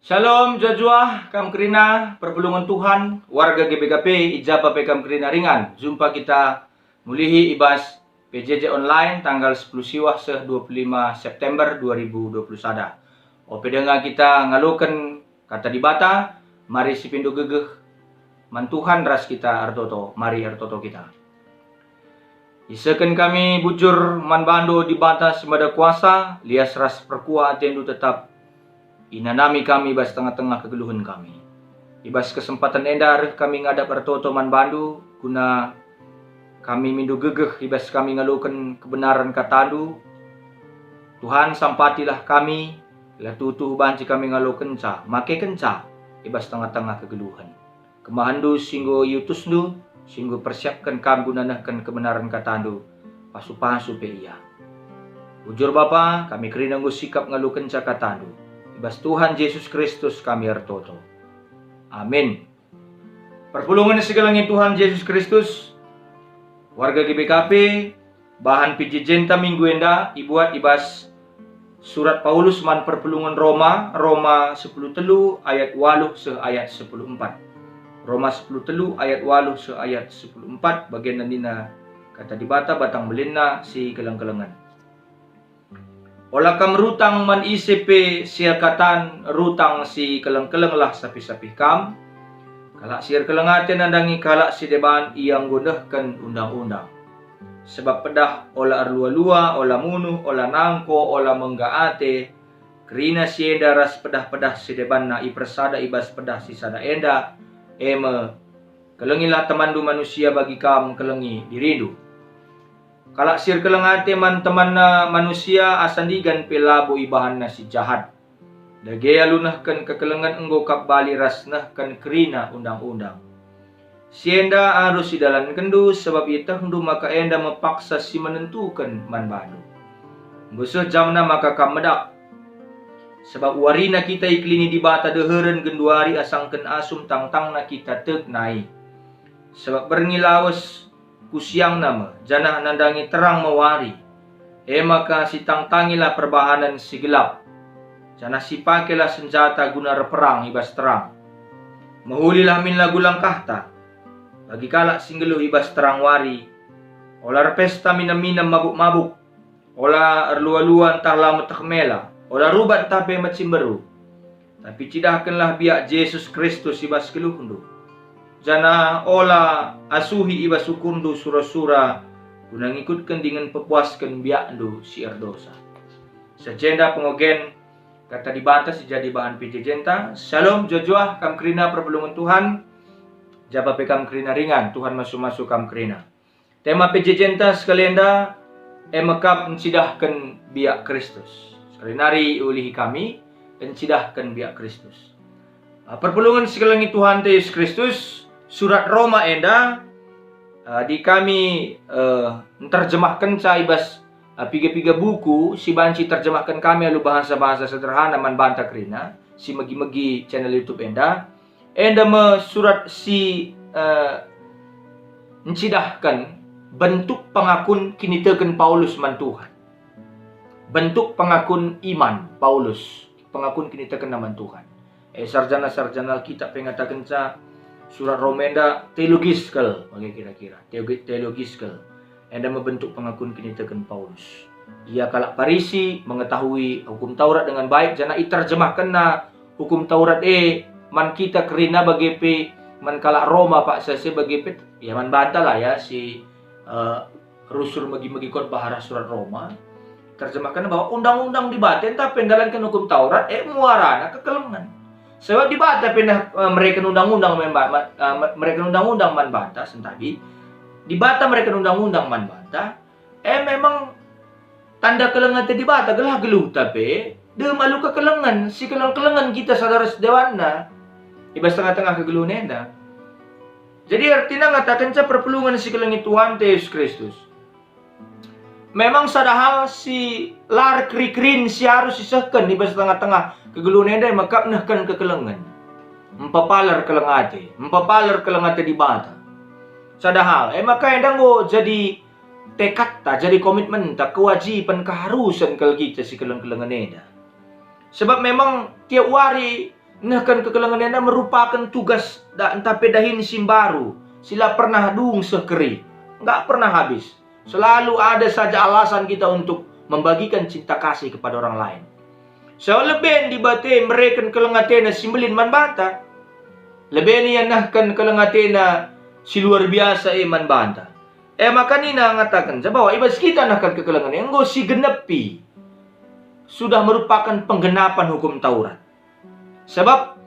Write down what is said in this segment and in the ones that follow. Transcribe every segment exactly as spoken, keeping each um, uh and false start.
Shalom, juah-juah kam kerina perpulungen Tuhan, warga G B K P, i ja pe kam kerina ringan. Jumpa kita mulihi i bas P J J online tanggal sepuluh siwah seh dua puluh lima September dua ribu dua puluh sada. Ope denga kita ngaloken Kata Dibata, mari sipindo gegeh man Tuhan ras kita ertoto. Mari ertoto kita. Isehken kami bujur man bandu, Dibata si Mada Kuasa, lias ras perkuah atendu tetap inanami kami bas tengah-tengah kegeluhen kami. I bas kesempaten enda reh kami ngadap ertoto man bandu, guna kami mindo gegeh i bas kami ngaloken kebenaren katandu. Tuhan, sampatilah kami, la tutuh banci kami ngalokenca, makekenca i bas tengah-tengah kegeluhen. Kemahenndu si enggo iutusndu, si enggo persiapken kam guna nehken kebenaren katandu, pasu-pasu pe ia. Bujur Bapa, kami kerina enggo sikap ngalokenca katandu. I bas Tuhan Jesus Kristus kami ertoto. Amin. Perpulungen si kelengi Tuhan Jesus Kristus, warga G B K P, bahan P J J-nta minggu enda ibuat i bas surat Paulus man perpulungen Roma, Roma sepuluh telu ayat waluh seh ayat sepuluh empat. Roma sepuluh telu ayat waluh seh ayat sepuluh empat, bagenda nina Kata Dibata batang belinna si keleng-kelengen. Ola kam rutang man ise pe seakatan rutang si keleng-kelenglah sapih-sapih kam. Kalak si erkeleng ate nandangi kalak si deban ia enggo nehken undang-undang. Sebab pedah ola erlua-lua, ola munuh, ola nangko, ola mengga ate. Kerina si enda ras pedah-pedah si debanna ipersada i bas pedah si sada enda, e me, kelengilah temanndu manusia bagi kam kelengi dirindu. Kalak si erkeleng ate man temanna manusia asa ndigan pe labo ibahanna si jahat. Dage alu nehken kekelengen enggo kap bali ras nehken kerina undang-undang. Si enda arus idalankenndu, sebab ietehndu maka enda me paksa si menentuken man bandu. Enggo seh jamna maka kam medak. Sebab warina kita ikelini Dibata deheren genduari asangken asum tangtangna kita tek nai. Sebab berngi lawes ku siangna me, janah nandangi terang me wari. E maka sitangtangilah perbahanen si gelap, janah sipakelah senjata guna erperang i bas terang. Mehulilah min lagu langkahta bagi kalak si nggeluh i bas terang wari. Ola erpesta minem-minem mabuk-mabuk, ola erlua-lua ntah la meteh mela, ola rubat ntah pe mecimberu. Tapi cidahkenlah biak Jesus Kristus i bas geluhndu, janah ola asuhi i bas ukurndu sura-sura guna ngikutken dingen pepuasken biakndu si erdosa. Seh jenda pengogen Kata Dibata si jadi bahan P J J-nta. Shalom, juah-juah kam kerina perpulungen Tuhan, jaba pe kam kerina ringan, Tuhan masu-masu kam kerina. Tema P J J-nta sekali enda, e mekap encidahken biak Kristus. Sekali nari iulihi kami, encidahken biak Kristus. Ah, perpulungen si kelengi Tuhanta Yesus Kristus, surat Roma enda, ah, adi kami, eh, nterjemahkenca i bas, ah, piga-piga buku si banci terjemahken kami alu bahasa-bahasa sederhana man banta kerina, si megi-megi channel YouTube enda. Enda me surat si, eh, ncidahken bentuk pengakun kiniteken Paulus man Tuhan. Bentuk pengakun iman Paulus, pengakun kinitekenna man Tuhan. Eh, sarjana-sarjana Alkitab pe ngatakenca surat Roma enda teologis kal, bage kira-kira. Teogi-, teologis kal. Enda me bentuk pengakun kiniteken Paulus. Ia kalak Parisi, mengetahui Hukum Taurat dengan baik, janah iterjemahkenna Hukum Taurat e man kita kerina bage pe man kalak Roma paksa si bage pe, ya, man banta lah, ya, si, eh, rusur megi-megi khotbah arah surat Roma. Terjemahkenna bahwa undang-undang Dibata ntah pe ndalanken Hukum Taurat, e, muarana kekelengen. Sebab Dibata pe nah, eh, mereken undang-undang memba-, ma-, eh, me-, mereken undang-undang man banta, sentabi Dibata mereken undang-undang man banta, e, memang tanda keleng ate Dibata gelah geluhta pe dem alu kekelengen, si keleng-kelengen kita sada ras debanna i bas tengah-tengah kegeluhen enda. Jadi ertina ngatakenca perpulungen si kelengi Tuhanta Yesus Kristus. Memang sada hal si la erkeri-kerin si arus isehken i bas tengah-tengah kegeluhen enda mekap nehken kekelengen. Mpepaler keleng ate, mpepaler keleng ate Dibata. Sada hal, e maka enda enggo jadi tekadta, jadi komitmenta, kewajiben, keharusen kal kita si keleng-kelengen enda. Sebab memang tiap wari Nehken kekelengen enda merupaken tugas da-, ntah pe dahin si mbaru, si la pernah dung seh keri, nggak pernah habis. Selalu ada saja alasan kita untuk membagikan cinta kasih kepada orang lain. So leben Dibata mereken keleng atena si mbelin man banta. Leben ia nehken keleng atena si luar biasa e man banta. E maka nina ngatakenca bahwa i bas kita nehken kekelengen e enggo si genepi, sudah merupaken penggenapan hukum Taurat. Sebab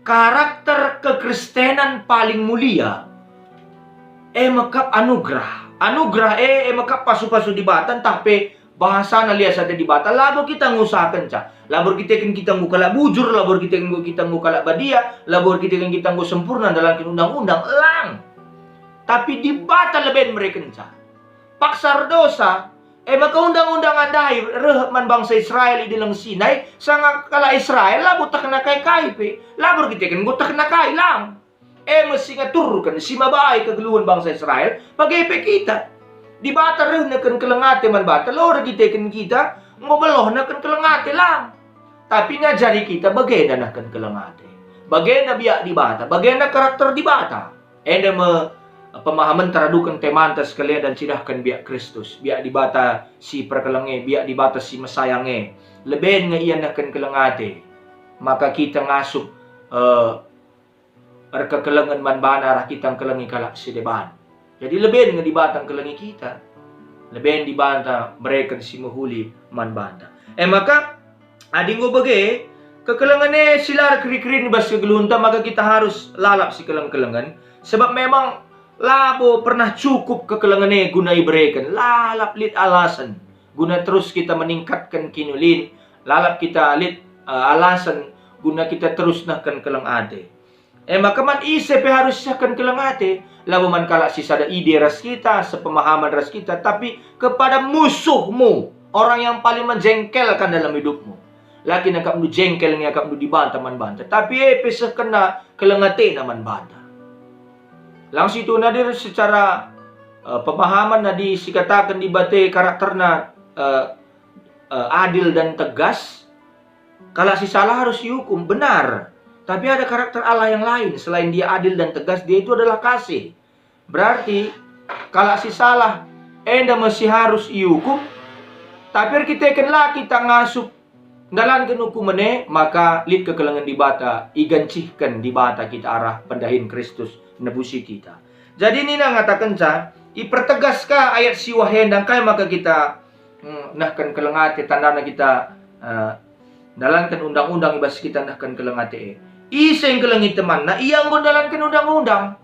karakter kekristenan paling mulia e mekap anugerah. Anugerah e, e mekap pasu-pasu Dibata, ntah pe bahasana lias ate Dibata, labo kita ngusahakenca. Labo erkiteken kita enggo kalak bujur, labo erkiteken enggo kita enggo kalak badia, labo erkiteken kita enggo sempurna ndalanken undang-undang, lang. Tapi Dibata leben merekenca. Paksa erdosa, e maka undang-undang ndai reh man bangsa Israel i Deleng Sinai, sanga kalak Israel labo tehna kai-kai pe, labo erkiteken enggo tehna kai, lang. E me si ngaturken, si mabai kegeluhen bangsa Israel, bage pe kita. Dibata reh nehken keleng ate man banta, la erkiteken kita enggo beluh nehken keleng ate, lang. Tapi ngajari kita bagenda nehken keleng ate. Bagenda biak Dibata, bagenda karakter Dibata. Enda me pemahamen teraduken temanta sekalian dan cidahken biak Kristus, biak Dibata si perkeleng e, biak Dibata si mesayang e. Leben nge ia nehken keleng ate. Maka kita ngasup, eh, erkekelengen man bana arah kita ngkelengi kalak si deban. Jadi leben nge Dibata ngkelengi kita. Leben Dibata mereken si mehuli man banta. E maka, adi enggo bage, kekelengen e si la erkeri-kerin i bas kegeluhenta, maka kita harus lalap sikeleng-kelengen. Sebab memang labo pernah cukup kekelengen e guna ibereken. Lalap lit alasen guna terus kita meningkatken kiniulin. Lalap kita lit, eh, alasen guna kita terus nehken keleng ate. E maka man ise pe harus isehken keleng ate, labo man kalak si sada ide ras kita, sepemahaman ras kita, tapi kepada musuhmu, orang yang paling menjengkelkan dalam hidupmu. La kin akapndu jengkel nge akapndu Dibata man banta, tapi e pe sehkenna keleng atena man banta. Lang si tuhuna dir secara, eh, pemahaman adi sikataken Dibata karakterna, eh, eh, adil dan tegas, kalak si salah harus iukum, benar. Tapi ada karakter Allah yang lain, selain Dia adil dan tegas, Dia itu adalah kasih. Berarti, kalak si salah enda me si harus iukum, tapi erkiteken la kita ngasup ndalanken ukumen e, maka lit kekelengen Dibata, igancihken Dibata kita arah pendahin Kristus nebusi kita. Jadi nina ngatakenca, ipertegas ka ayat siwah enda, engkai maka kita, mm, nehken keleng ate, tandana kita, eh, ndalanken undang-undang i bas kita nehken keleng ate e. Ise ngkelengi temanna, ia enggo ndalanken undang-undang.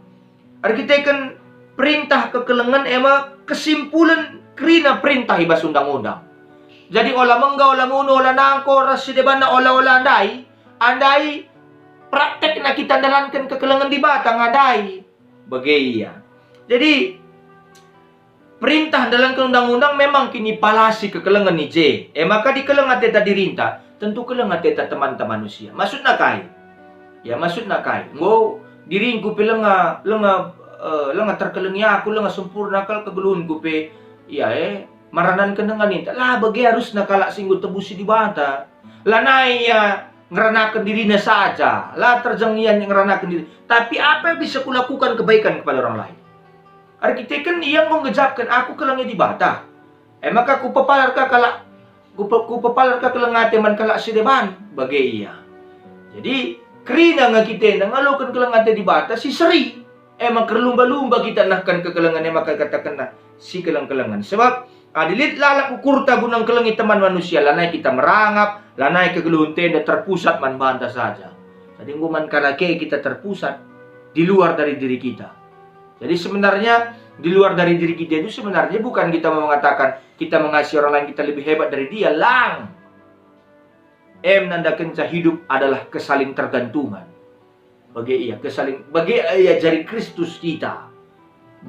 Erkiteken perintah kekelengen e me kesimpulen kerina perintah i bas undang-undang. Jadi ola mengga, ola munuh, ola nangko, ras si debanna ola-ola ndai, ndai praktekna kita ndalanken kekelengen Dibata nga ndai. Bage ia. Jadi, perintah ndalanken undang-undang memang kin ipalasi kekelengen i je. E maka adi keleng ateta dirinta, tentu keleng ateta temanta manusia. Maksudna kai? Ya, maksudna kai? Enggo diringku pe lenga, lenga, eh, lenga terkelengi aku, lenga sempurna kal kegeluhenku pe. Ya, eh, marandanken dengan ninta. La bage arusna kalak si enggo tebusi Dibata. Lanai ia ngeranaken dirina saja, la terjeng ia ngeranaken diri. Tapi apa yang bisa kulakukan kebaikan kepada orang lain? Erkiteken ia enggo ngejapken aku kelengi Dibata. E maka kupepalar ka kalak, kupe-, kupepalar ka keleng ate man kalak si deban, bage ia. Jadi, kerina nge kita enda ngaloken keleng ate Dibata si seri. E maka erlumba-lumba kita nehken kekelengen e maka ikatakenna sikeleng-kelengen. Sebab adi lit lalap ukurta guna ngkelengi teman manusia, lanai kita merangap, lanai kegeluhenta enda terpusat man banta saja. Jadi enggo man kalak e kita terpusat di luar dari diri kita. Jadi sebenarnya di luar dari diri kita itu sebenarnya bukan kita mau mengatakan kita mengasihi orang lain, kita lebih hebat dari dia, lang. Em nandakenca hidup adalah kesaling tergantungan. Bage ia kesaling, bage ia jari Kristus kita.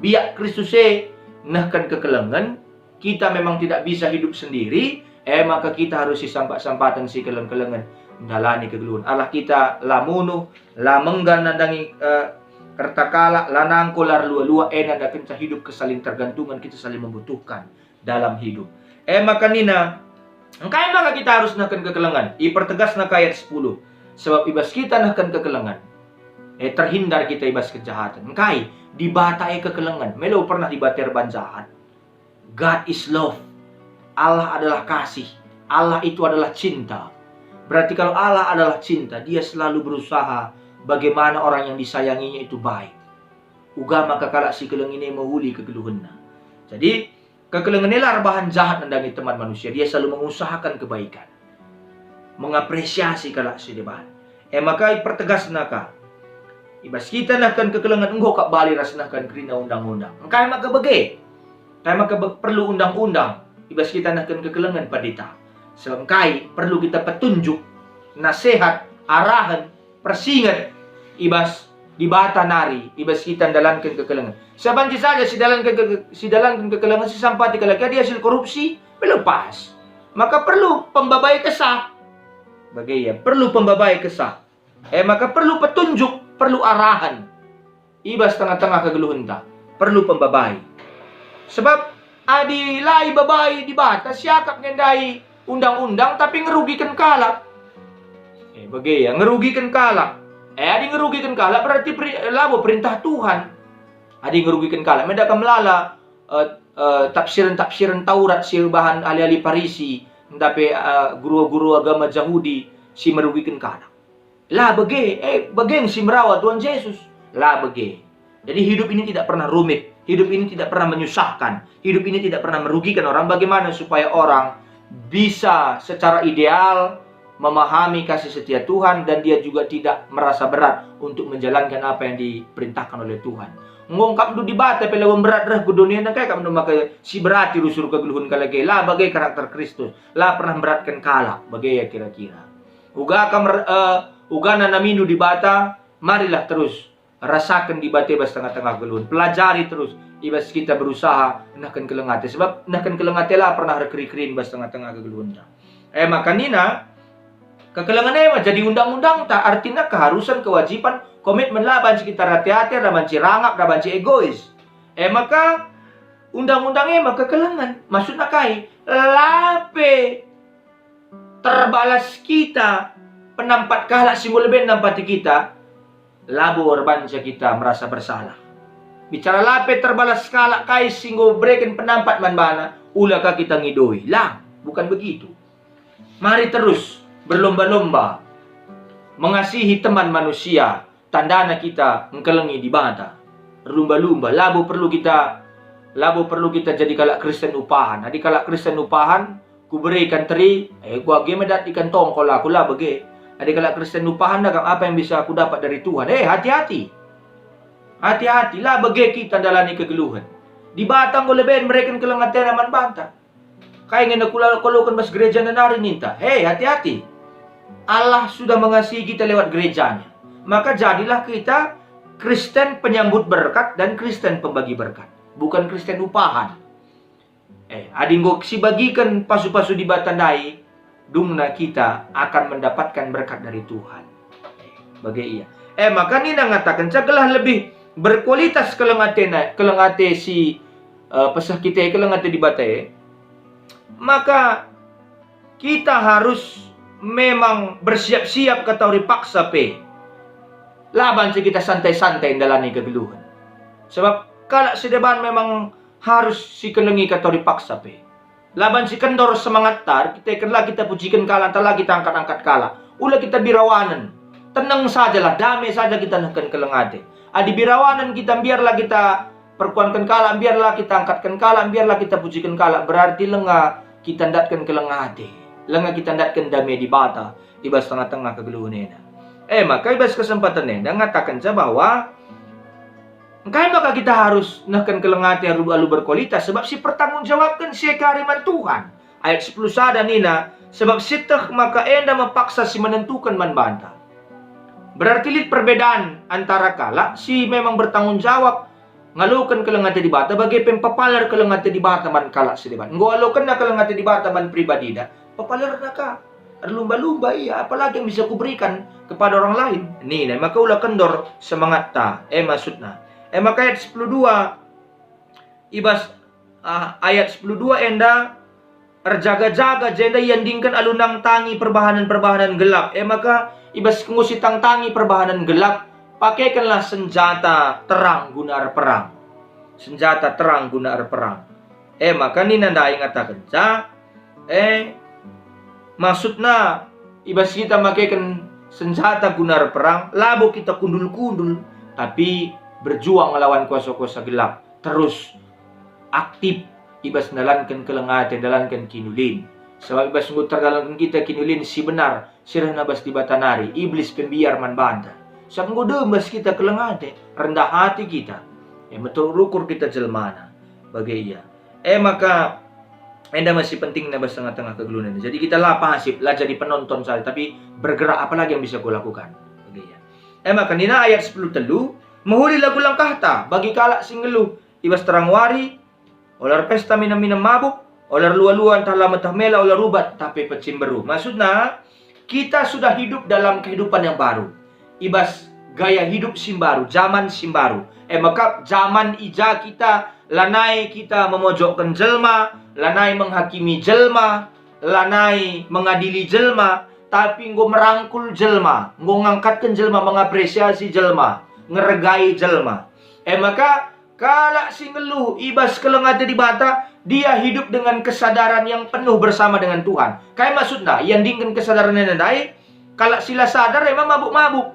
Biak Kristus e nehken kekelengen, kita memang tidak bisa hidup sendiri, e maka kita harus sisampat-sampaten sikeleng-kelengen ndalani kegeluhen. Arah kita la munuh, la mengga nandangi, eh, erta kalak, la nangko, la erlua-lua, e nandakenca hidup kesaling tergantungan, kita saling membutuhkan dalam hidup. E maka nina, engkai maka kita harus nehken kekelengen? Ipertegasna ka ayat sepuluh. Sebab i bas kita nehken kekelengen, eh, terhindar kita i bas kejahaten. Engkai? Dibata e kekelengen, melo pernah Dibata erban jahat. God is love. Allah adalah kasih. Allah itu adalah cinta. Berarti kalau Allah adalah cinta, Dia selalu berusaha bagaimana orang yang disayanginya itu baik. Uga maka kalak si keleng e mehuli kegeluhenna. Jadi, kekelengen e la erbahan jahat nandangi teman manusia, dia selalu mengusahakan kebaikan, mengapresiasi kalak si deban. E maka ipertegasna ka, i bas kita nehken kekelengen enggo kap bali ras nehken kerina undang-undang. Engkai maka bage? Engkai maka be-, perlu undang-undang i bas kita nehken kekelengen, pendeta? Sebab engkai perlu kita petunjuk, nasehat, arahen, persinget i bas Dibata nari, i bas kita ndalanken kekelengen. Sabanci saja sidalanken ke-, sidalanken kekelengen, sisampati kalak e adi hasil korupsi, pe lepas. Maka perlu pembabai kesah. Bage ia, perlu pembabai kesah. E maka perlu petunjuk, perlu arahen i bas tengah-tengah kegeluhenta. Perlu pembabai. Sebab adi la ibabai Dibata, siakap nge ndai undang-undang tapi ngerugiken kalak. Eh, bage ia, ngerugiken kalak. Eh, adi ngerugiken kalak berarti peri-, labo perintah Tuhan. Adi ngerugiken kalak, meda kam melala, eh, eh, tafsiren-tafsiren Taurat si erbahan ahli-ahli Parisi, ntah pe, eh, guru-guru agama Jahudi si merugiken kalak. La bage, eh, bage si merawa Tuhan Jesus. La bage. Jadi hidup ini tidak pernah rumit, hidup ini tidak pernah menyusahkan, hidup ini tidak pernah merugikan orang. Bagaimana supaya orang bisa secara ideal memahami kasih setia Tuhan dan dia juga tidak merasa berat untuk menjalankan apa yang diperintahkan oleh Tuhan. Enggo kap ndu Dibata pe labo mberat reh ku doni enda, kai kap ndu maka si berati rusur kegeluhen kalak e? La bage karakter Kristus, la pernah mberatken kalak, bage ia kira-kira. Uga kam er-, eh, uga nanamindu Dibata, marilah terus rasaken Dibata i bas tengah-tengah kegeluhen. Pelajari terus, i bas kita berusaha nehken keleng ate. Sebab nehken keleng ate la pernah erkeri-kerin bas tengah-tengah kegeluhenta. E maka nina, kekelengen e me jadi undang-undangta, artina keharusan, kewajiban, komitmen, la banci kita rate-ate, la banci rangap, la banci egois. E maka undang-undang e me kekelengen. Maksudna kai? La pe terbalas kita, penampat kalak si enggo leben nampati kita, labo erbanca kita merasa bersalah. Bicara la pe terbalas kalak kai si enggo bereken penampat man bana, ula ka kita ngidoi. Lang, bukan begitu. Mari terus berlomba-lomba mengasihi teman manusia, tandana kita ngkelengi Dibata. Erlumba-lumba, labo perlu kita, labo perlu kita jadi kalak Kristen upahan. Adi kalak Kristen upahan, kuberikan teri, eh, kuage me dat ikan tongkol aku, la bage. Adi kalak Kristen upahan, dagam apa yang bisa aku dapat dari Tuhan? Eh, hati-hati. Hati-hati, la bage kita ndalani kegeluhen. Dibata enggo leben mereken keleng atena man banta. Kai nge kula-, kaloken bas gereja nari ninta? Hei, hati-hati. Allah sudah mengasihi kita lewat gerejanya. Maka jadilah kita Kristen penyambut berkat dan Kristen pembagi berkat, bukan Kristen upahan. Eh, adi enggo sibagiken pasu-pasu Dibata ndai, dungna kita akan mendapatkan berkat dari Tuhan. Eh, bage ia. Eh, maka nina ngatakenca gelah lebih berkualitas keleng atena, keleng ate si, eh, peseh kita e, keleng ate Dibata e, maka kita harus memang bersiap-siap katawari paksa pe. La banci kita santai-santai ndalani kegeluhen. Sebab kalak si deban memang harus sikelengi katawari paksa pe. La banci kendor semangatta, kita ken la kita pujiken kalak, ntah la kita angkat-angkat kalak. Ula kita birawanen. Teneng sajalah, dame saja kita nehken keleng ate. Adi birawanen kita, mbiarlah kita perkuanken kalak, mbiarlah kita angkatken kalak, mbiarlah kita pujiken kalak, berarti lenga kita ndatken keleng ate, lenga kita ndatken dame Dibata i bas tengah-tengah kegeluhen enda. E maka i bas kesempatan enda ngatakenca bahwa engkai maka kita harus nehken keleng ate alu, alu berkualitas, sebab si pertanggungjawabken si e kari man Tuhan. Ayat sepuluh sada nina, "Sebab sieteh maka enda me paksa si menentuken man banta." Berarti lit perbedaan antara kalak si memang bertanggung jawab ngaloken keleng ate Dibata bage pe mpepaler keleng ate Dibata man kalak si deban. Enggo alokenna keleng ate Dibata man pribadina, pepalerna ka. Erlumba-lumba ia, apalagi yang bisa kuberikan kepada orang lain. Nina, maka ula kendor semangatta. E maksudna. E maka ayat sepuluh dua, i bas, ah, ayat sepuluh dua enda, erjaga-jaga, jenda iandingken alu nangtangi perbahanen-perbahanen gelap. E maka, i bas enggo sitangtangi perbahanen gelap, pakekenlah senjata terang guna erperang. Senjata terang guna erperang. E maka nina ndai ngatakenca, e, maksudna, i bas kita makeken senjata guna erperang, labo kita kundul-kundul, tapi berjuang ngelawan kuasa-kuasa gelap, terus aktif i bas ndalanken keleng ate, ndalanken kiniulin. Sabap i bas enggo terdalanken kita kiniulin si benar, si rehna bas Dibata nari, Iblis pe mbiar man banta. Sabap enggo dem bas kita keleng ate, rendah hati kita. E, meteruk ukur kita jelmana. Bage ia. E maka, enda me si pentingna bas tengah-tengah kegeluhen. Jadi kita la pasif, la jadi penonton saja, tapi bergerak, apalagi yang bisa kulakukan. Bage ia. E maka nina ayat sepuluh telu, mehuli lagu langkahta bagi kalak si nggeluh i bas terang wari, ola erpesta minem-minem mabuk, ola erlua-lua ntah la meteh mela, ola rubat, tapi pecimberu. Maksudna, kita sudah hidup dalam kehidupan yang baru. I bas gaya hidup si mbaru, zaman si mbaru. E maka zaman i ja kita lanai kita memojokken jelma, lanai menghakimi jelma, lanai mengadili jelma, tapi enggo merangkul jelma, enggo ngangkatken jelma, mengapresiasi jelma, ngergai jelma. E maka, kalak si nggeluh i bas keleng ate Dibata, dia hidup dengan kesadaran yang penuh bersama dengan Tuhan. Kai maksudna? Iandingken kesadaran enda ndai, kalak si la sadar emang mabuk-mabuk.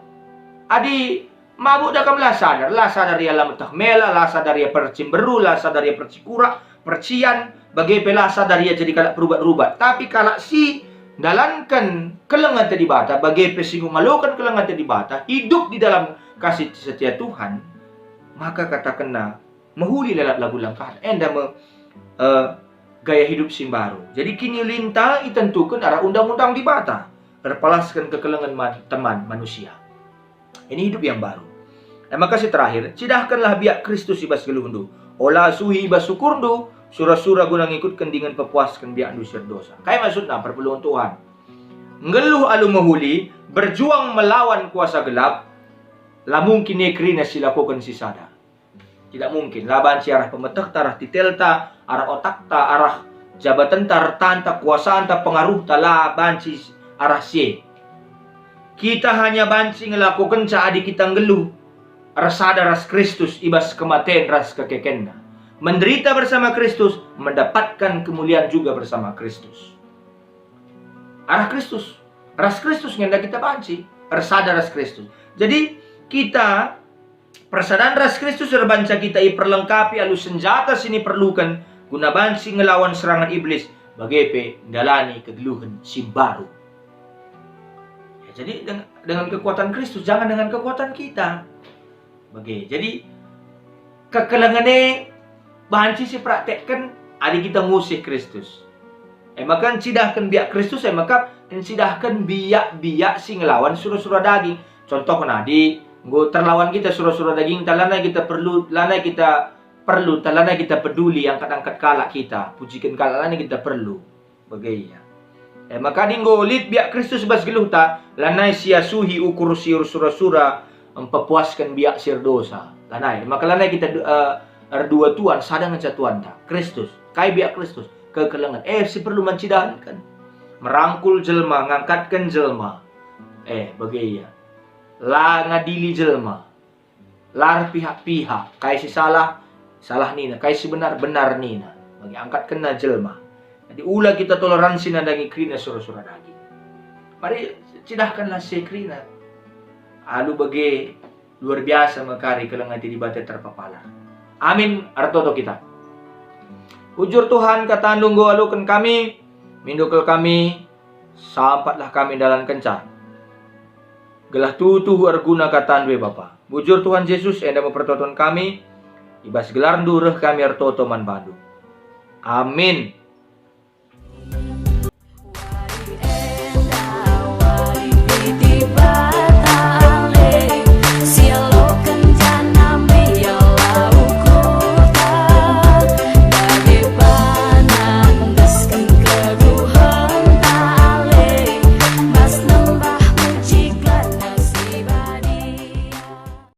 Adi mabuk da kam la sadar, la sadar ia la meteh mela, la sadar ia percimberu, la sadar ia percikurak, percian, bage pe la sadar ia jadi kalak perubat-rubat. Tapi kalak si ndalanken keleng ate Dibata, bage pe si ngaloken keleng ate Dibata, hidup di dalam kasih setia Tuhan, maka katakenna, mehuli lalap lagu langkah, enda me, eh, gaya hidup si mbaru. Jadi kiniulinta itentuken arah undang-undang Dibata, erpalasken kekelengen man-, teman manusia. Ini hidup yang baru. E maka si terakhir, cidahkenlah biak Kristus i bas geluhndu. Ola suhi i bas ukurndu, sura-sura guna ngikutken dingen pepuasken biakndu si erdosa. Kai maksudna perpulungen Tuhan? Nggeluh alu mehuli, berjuang melawan kuasa gelap, la mungkin ia kerina si lakoken si sada. Tidak mungkin. La banci arah pemetehta, arah titelta, arah otakta, arah jabatenta, ertanta, kuasanta, pengaruhta, la banci arah si e. Kita hanya banci ngelakokenca adi kita nggeluh ersada ras Kristus i bas kematen ras kekekenNa. Menderita bersama Kristus, mendapatkan kemuliaan juga bersama Kristus. Arah Kristus. Ras Kristus nge enda kita banci ersada ras Kristus. Jadi, kita persadan ras Kristus erbanca kita iperlengkapi alu senjata si niperluken guna banci ngelawan serangan Iblis, bage pe ndalani kegeluhen si mbaru. Ya, jadi deng-, dengan kekuatan Kristus, jangan dengan kekuatan kita. Bage. Jadi, kekelengen e banci sipraktekken adi kita ngusih Kristus. E maka ncidahken biak Kristus, e maka ncidahken biak-biak si ngelawan sura-sura daging. Contohna, adi enggo terlawan kita sura-sura dagingta, lanai kita perlu, lanai kita perlu, ta lanai kita peduli angkat-angkat kalak kita, pujiken kalak, lanai kita perlu. Bage ia. E maka adi enggo lit biak Kristus bas geluhta, lanai siasuhi ukur si ersura-sura mpepuasken biak si erdosa. Lanai. Maka lanai kita du-, eh, erdua tuan, sada ngenca tuanta. Kristus. Kai biak Kristus? Kekelengen. Eh, si perlu man cidahken. Merangkul jelma, ngangkatken jelma. Eh, bage ia. La ngadili jelma. La erpihak-pihak, kai si salah, salah nina, kai si benar, benar nina. Bagi angkatkenna jelma. Jadi ula kita toleransi nandangi kerina sura-sura daging. Mari cidahkenlah si kerina. Alu bage luar biasa me kari keleng ate Dibata terpepalar. Amin, ertoto kita. Bujur Tuhan, kataNdu enggo aloken kami, mindo kal kami, sampatlah kami ndalankenca. Gelah tuhu erguna kataNdu e Bapa. Bujur Tuhan Jesus, enda me pertoton kami, i bas gelarNdu reh kami ertoto man baNdu. Amin.